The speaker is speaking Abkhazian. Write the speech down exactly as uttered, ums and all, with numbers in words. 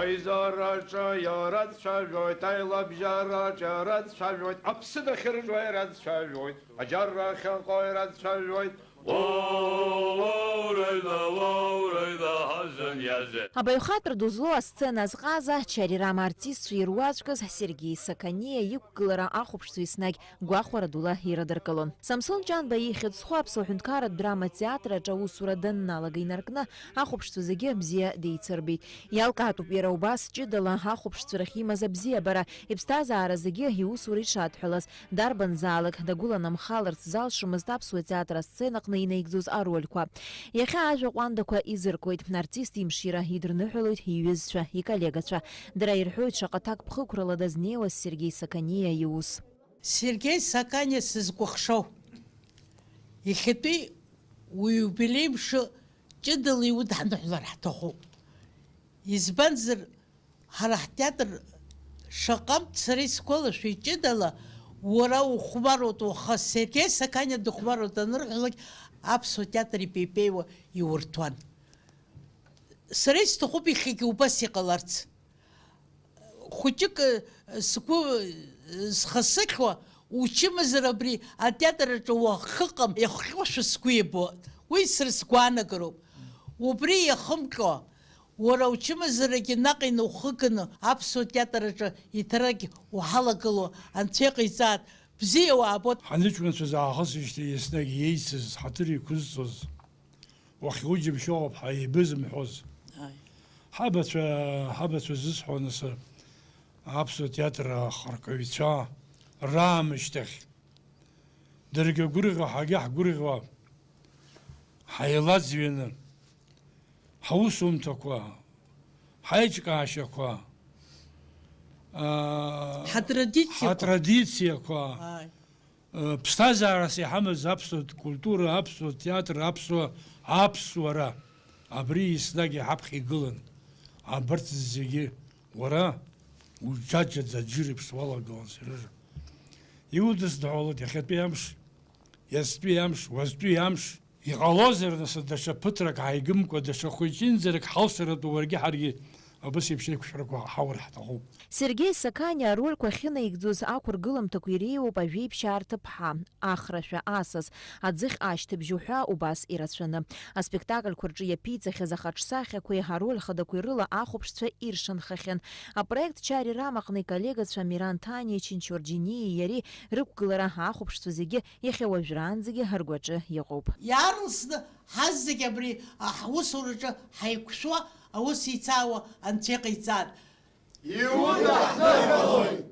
Аизараҿы иара дцәажәоит, аилабжьараҿы иара дцәажәоит, аԥсы дахьыржәуа иара дцәажәоит, аџьарра ахьыҟоу иара дцәажәоит. Уоу, уоу, рыда, уоу, рыда, ҳазыниазеи. Абаҩхатәра ду злоу асцена азҟаза, Чарирама артистцәа ируаӡәкыз Сергеи Сақаниа иқәгылара ахәаԥшцәа еснагь гәахәара дула ирыдыркылон. Самсон Ҷанба ихьӡ зху аԥсуа ҳәынҭқарратә драма театр аҿы аусура данналага инаркны, ахәаԥшцәа зегьы бзиа деицырбеит. Иалкаатәуп иара убас ҷыдала ахәаԥшцәа рахь имаз абзиабара, иԥсҭазаара зегьы иусура ишадҳәалаз, дарбанзаалак дагәыланамхаларц залшомызт аԥсуа театр асценаҟны инаигӡоз арольқәа. Иахьа ажәа ҟәандақәа изыркуеит, артист имшира идырныҳәалоит иҩызцәа, иколлегацәа. Дара ирҳәоит шаҟа ҭакԥхықәрала дазнеиуаз Сергеи Сақаниа иус. Сергеи Саканиа сызкәыхшоу, иахьатәи уиубилеи мшы ҷыдала иудҳныҳәалар ҳҭахуп. Избанзар, ҳара ҳтеатр шаҟантә сара исгәалашәоит, ҷыдала уара ухәмаруеит, уаха Сергеи Саканиа дыхәмаруеит анырҳәалак, аԥсуа театр ипеипеиуа иурҭәуан. Сара исҭахуп иахьагьы убас иҟаларц. Хәыҷык, э, сгәы, э, схасыхьуа, учымазара абри атеатр аҿы уахыҟам иахҟьошәа сгәы иабо. Уи сара сгәаанагароуп. Убри иахымҟьо, уара учымазарагьы наҟ инаухыганы аԥсуа театр аҿы иҭарагь уҳалагыло Анцәа иҟаиҵааит, бзиа уаабоит. Ҳаныҷкәынцәаз аахысижьҭеи еснагь иеицыз, ҳаҭыр иқәызҵоз, уахьуџьымшьо ыҟоуп ҳәа еибызымҳәоз. Ааи. Ҳабацәа, ҳабацәа зысҳәо анысы, аԥсуа театр ахаркаҩцәа раамышьҭахь, даргьы агәырӷьо, ҳагьы ҳгәырӷьо, ҳаилаӡҩаны, ҳаусумҭақәа, ҳаиҿкаашьақәа, аа, Ҳатрадициақәа. Ҳатрадициақәа, Ааи. Ԥсҭазаарас иҳамаз аԥсуа культура, аԥсуа театр, аԥсуа, аԥсуара, абри еснагь иҳаԥхьа игылан. Абарҭ зегьы уара уџьаџьаӡа аџьыр еиԥш уалагылан, Сережа. Иудысныҳәалоит иахьатәи амш, иацтәи амш, уаҵәтәи амш. Иҟалозар, нас, даҽа ԥыҭрак ааигымкәа, даҽа хәыҷынӡарак ҳалшаратәы уаргьы ҳаргьы абас еиԥш еиқәшәрақәа ҳаур ҳҭахуп. Сергеи Саканиа арольқәа ахьынаигӡоз ақәыргыламҭақәа иреиуоуп Ажәеиԥшьаа рҭыԥҳа, Ахрашәа асас, Аӡыхь ашьҭыбжь уҳәа убас ирацәаны. Аспектакльқәа рҿы иаԥиҵахьаз ахаҿсахьақәеи ароль хадақәеи рыла ахәаԥшцәа иршанхахьан. Апроект Чари Рам аҟны иколлегацәа Миран Ҭаниеи Чинчуа Џьениеи иареи рықәгылара ахәаԥшцәа зегьы иахьа уажәраанӡагьы ҳаргәаҿы иҟоуп. Иаарласны ҳазегь абри ҳусураҿы ҳаиқәшәо, аус еицаауа Анцәа иҟаиҵааит. Иудаҳныҳәалоит!